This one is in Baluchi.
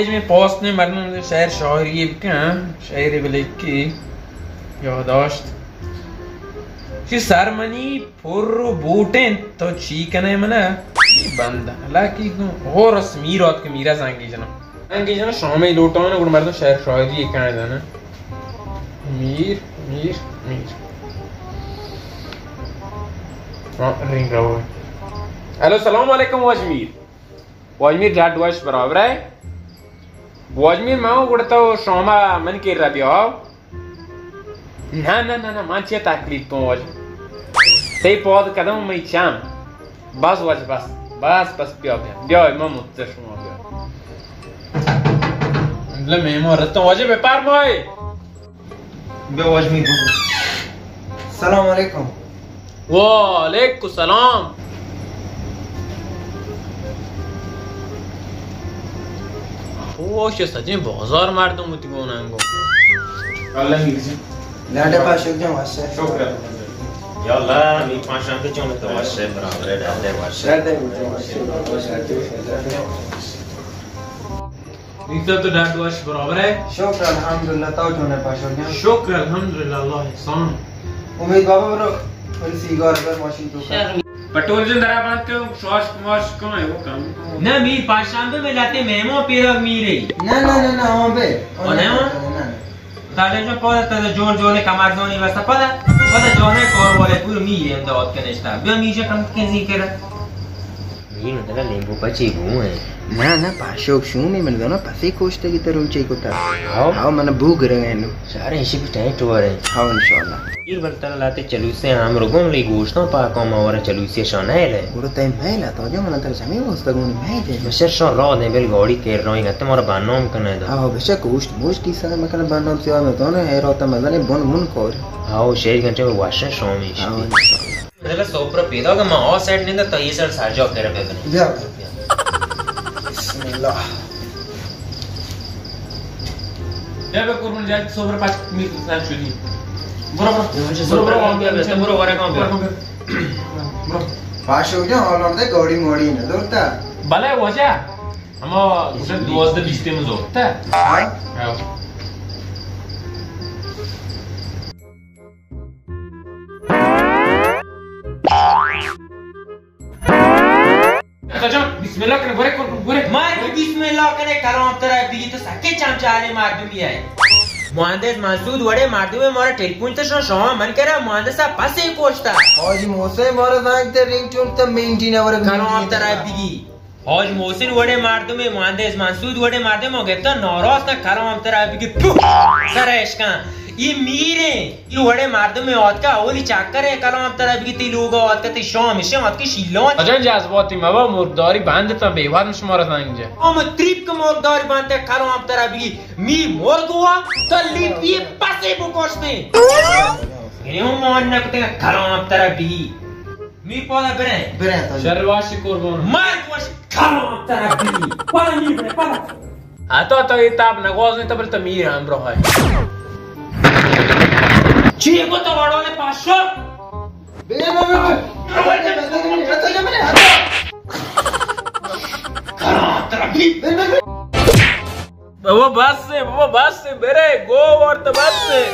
میں پوسٹ نے مردم شعر شاعری بکن، شعر بلکی یادداشت۔ چی سر منی پر و بوٹیں، تو چی کنے منا؟ یہ بند۔ حالانکہ گوں ہو رس میر آت کہ میرا زنگی جنا۔ زنگی جنا شامے لوٹان، گڑ مردم شعر شاعری کنے دانا۔ میر، میر، میر۔ ہاں، رنگ رو۔ ہیلو، سلام علیکم واجہ میر۔ واجہ میر ڈاڈ وش برابر ہے؟ واجہ میر، من گڑا تو شاما من کرا بیا۔ نہ، نہ، نہ، نہ، من چیا تکلیف تو واجہ؟ تئی پاد قدم مئی چم۔ بس واجہ، بس۔ بس، بس، بیا، بیا۔ بیا، من مت شما بیا۔ لے مہمان رتو واجہ بہ پرمائے۔ بیا واجہ میر بگو۔ سلام علیکم۔ وعلیکم السلام۔ او، چہ سجیں بازار مردم وتی گون انگو۔ اللہ میر جان۔ لاڈے پاشک جان واسطے۔ شکر۔ یا اللہ، می پاشان پہ چون تو واسطے برابر ہے، ڈاڈے واسطے۔ ڈاڈے واسطے۔ نیتا تو ڈاڈ وش برابر ہے؟ شکر الحمدللہ، تو چون ہے پاشو جان؟ شکر الحمدللہ، اللہ احسان۔ امید بابا برو، پھر سیگار بر ماشین تو کر۔ پٹول جن درا بند کن، شاش کماش کن، ہے وہ کم۔ نہ، میر پاشان تو میں لاتے مہمو پیرا میرے۔ نہ، نہ، نہ، نہ، ہاں بے۔ اور نہ ہو؟ نہ، نہ۔ تاجا جو پودا تازا جوڑ جوڑے کمار زونی واسطہ پدا، پدا جوڑے کور والے پور میر ایم دعوت کنشتا۔ بیا میجا کم کنزی کرا۔ میر من ترا لیمبو پچی بو ہیں۔ نہ، نہ، پاشوک شومی من زاناں پسے کوشتگی تروچے کتا۔ ہاو؟ ہاو، من بو گرگ ہے نو۔ سارے ایشی بھی ٹائٹ ہو رہے۔ ہاو، انشاءاللہ۔ میر بل ترا لاتے چلوسے ہم رو گون لی گوشتاں پاکاں ما ورا چلوسے شان ہے لے۔ گڑا تئی میل اتو جو من ترا سمی واسطہ گونی میل دے۔ بشر شان را دے بل گاڑی کر رہی گتے مارا بنام کنے دا۔ ہاو، بشر گوشت موشت کی سر مکن بنام سیوا میں تو نے ہے روتا مزنے بن من کور۔ ہاو، شیر گھنٹے میں واشا شامی۔ ہاو، انشاءاللہ۔ مطلب سوپر پیدا کہ ما آ سائیڈ نہیں تو یہ سائیڈ سر جا کر بے بنے۔ بیا۔ بسم اللہ۔ بیا بے قربان جان، سوپر پاس می سر شدی۔ برو، برو۔ برو، برو، برو، برو، برو، برو، برو۔ پاشو جان، حالا دے گاڑی موڑی نہ دورتا۔ بلے واجہ، ہما دوازدہ بیست میں زورتا۔ ہاں؟ ہاں۔ چاچا جان، بسم اللہ کنے، گورے کن، گورے۔ مار بسم اللہ کنے، کلام ترا بگی، تو سکے چمچارے مردمی ہے۔ مہندس منصور وڑے مردم مارا ٹیلیفون تے شما من کرا مہندس پسے کوشتا۔ حاجی محسن مارا زنگ تے رنگ ٹون تے مینڈی نہ ورگ کلام ترا بگی۔ حاج محسن وڑے مردمے، مہندس منصور وڑے مردمے، ما گپتا ناراض نہ کلام ترا بگی، پو، سر اشکان۔ یہ میرے، یہ وڑے مردمے آتکا، اولی چکر ہے کلام ترا بگی، تی لوگا آتکا، تی شام شام آتکا شیلان۔ اجان جذباتی مبا، مرگداری بند تا بے وار شما را زنگ جا۔ ہم تریپ کے مرگداری بند تا کلام ترا بگی، می مرگ ہوا، تو لیپی پسے بکشتے۔ یعنی ہم مان نکتے کلام ترا بگی۔ میر پادا برے۔ برے تو۔ شر واشی قربان۔ مرگ وش کلام ترا بگی۔ پادا میر برے، پادا۔ حتی تو یہ تاب نگوازنی تو بل تو میر ہم رو ہے۔ چی گو تو وڑو نے پاشو؟ برے، برے، برے۔ کلام ترا بگی۔ برے، برے، برے۔ بابا بس ہے، بابا بس ہے، برے گو ورت بس ہے۔